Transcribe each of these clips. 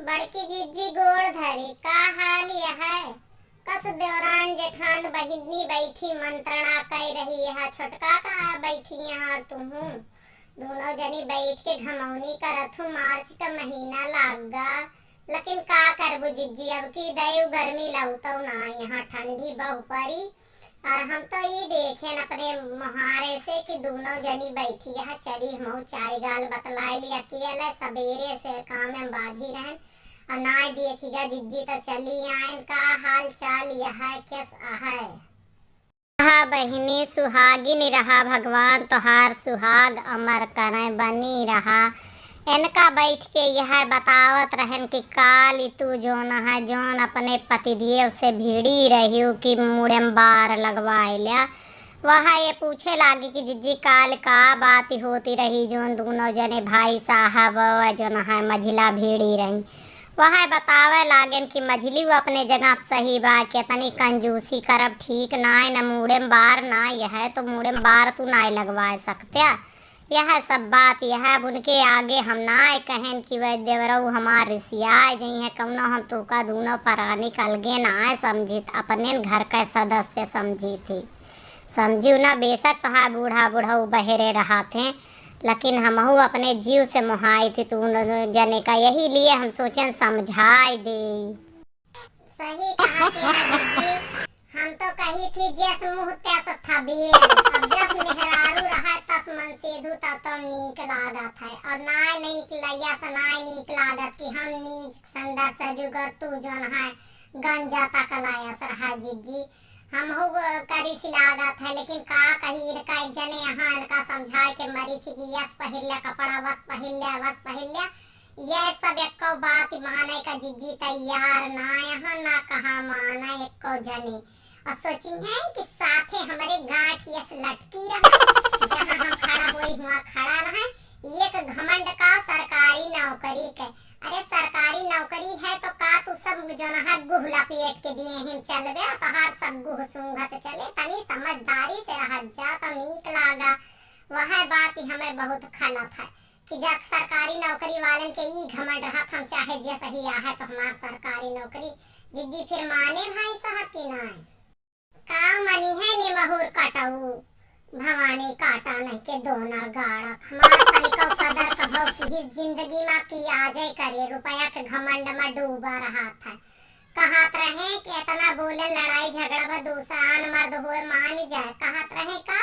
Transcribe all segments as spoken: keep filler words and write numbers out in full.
बड़की जिज्जी गोड़ धरी, का हाल यहै? कस देवरान जेठान बहिनी बैठी मंत्रणा कइ रही है, छोटका कहाँ बैठी यहाँ और तुहूँ? दूनों जनी बैठ के घमौनी करत हूँ, मार्च का महीना लाग गा, लेकिन का करबू जिज्जी, अब की दयु गर्मी लौतौ ना, यहाँ ठंडी बहु परी। और हम तो ई देखेन अपने मोहारे से कि दूनों जनी बैठी है, चली हमहू चाय गाल बतलाए ली। अकेले सबेरे से काम में बाझी रहन और नाय देखिगा जिज्जी तो चली आयन। का हाल चाल यहै, केस अहै? हाँ बहिनी, सुहागिन रहा, भगवान तोहार सुहाग अमर करें, बनी रहा। इनका बैठ के यह बतावत रहन कि काल तू जोन है, जोन अपने पतिदेव से भिड़ी रहियो कि मूड़े में बार लगवाए ल्या। वह ये पूछे लागी कि जिज्जी, काल का बात होती रही, जोन दूनों जने भाई साहब जोन है मझिला भिड़ी रही। वह बतावे लागेन कि मझिली वो अपने जगह पे सही बा, कि इतनी कंजूसी करब ठीक नाय, न मूड़े में बार नाय, यह तो मूड़े में बार तू नाय लगवाए सकत्या। यह सब बात यह अब उनके आगे हम नाय कहेन कि वह देवरऊ हमार रिसियाए जइहैं, कौनो हम तोका दूनो परानी क अलगे नाय समझित, अपने घर के सदस्य समझित ही। समझिउ ना, बेशक तोहार बूढ़ा बुढ़ऊ बहेरे रहत हैं, लेकिन हमहू अपने जीव से मोहाइत ही तू न जने का, यही लिए हम सोचेन समझाए दे। सही कहत है जिज्जी, हम तो कही थी जस मुँह तस थबेल, अब जस मेहरारू रहा तस मनसेधु तब तो नीक लागत है, और नाय नीक लैया से नाय नीक लागत कि हम नीच संदर से जुगर तू जोन है गंजा तक लायस रहा जिज्जी। हमहू करिस लागत है, लेकिन का कही, इनका एक जने यहाँ इनका समझाए के मरी थी कि यस पहिर ले कपड़ा, वस पहिर ले, वस पहिर ले। ये सब एको बात माने का जिज्जी तैयार ना यहाँ, ना कहाँ माने एको जने। और सोची हैं कि साथे हमरे गांठ यस लटकी रहा, जहाँ हम खड़ा होई हुआ खड़ा रहे। एक घमंड का सरकारी नौकरी के। अरे सरकारी नौकरी है तो का तू सब जोन है गुह लपेट के दिए हिम चलबे, तोहार सब गुह सूंघत चले, तनी समझदारी से रहत जा तो नीक लागा। वह बात ही हमें बहुत खलत है कि जा सरकारी नौकरी वालन के ई घमंड रहत, हम चाहे जे सही आहे तो हमार सरकारी नौकरी। जिज्जी फिर माने भाई साहब की नाय? का मनी है निमहुर कटऊ, भवानी काटा नहीं के दोना गाड़त। हमार तनिको कदर कहो कि इस जिंदगी मा की आजे करे, रुपया के घमंड मा डूबा रहत है। कहत रहे कि इतना बोले लड़ाई झगड़ा बा, दूसरा आन मर्द हुए मान जाए। कहत रहे का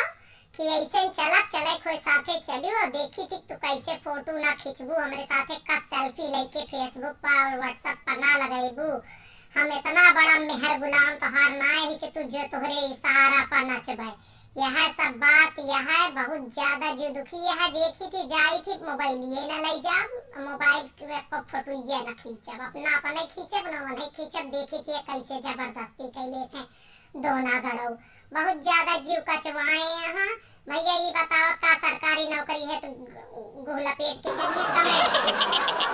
कि ऐसे चलत चले कोई साथे चलियो, देखी थी तू कैसे फोटो ना खींचबू हमरे साथे, का सेल्फी लेके Facebook पर और WhatsApp पर ना लगेबू। हम इतना बड़ा मेहर गुलाम तोहार ना ही कि तू जो तोहरे इशारा पर नचबे। यह सब बात, यह बहुत ज्यादा जो दुखी, यह देखी थी, जाई थी, मोबाइल ये न ले जाब, मोबाइल के को फोटो ये न खींचब, अपना अपने खींचब, न उन्हें खींचब। देखी थी कैसे जबरदस्ती कैले थे दोना गड़ऊ। बहुत ज्यादा जीव कचवाए यहाँ। भैया ये बताओ का सरकारी नौकरी है तो गु-, गुह लपेट के चलिए, कमेंट करिए।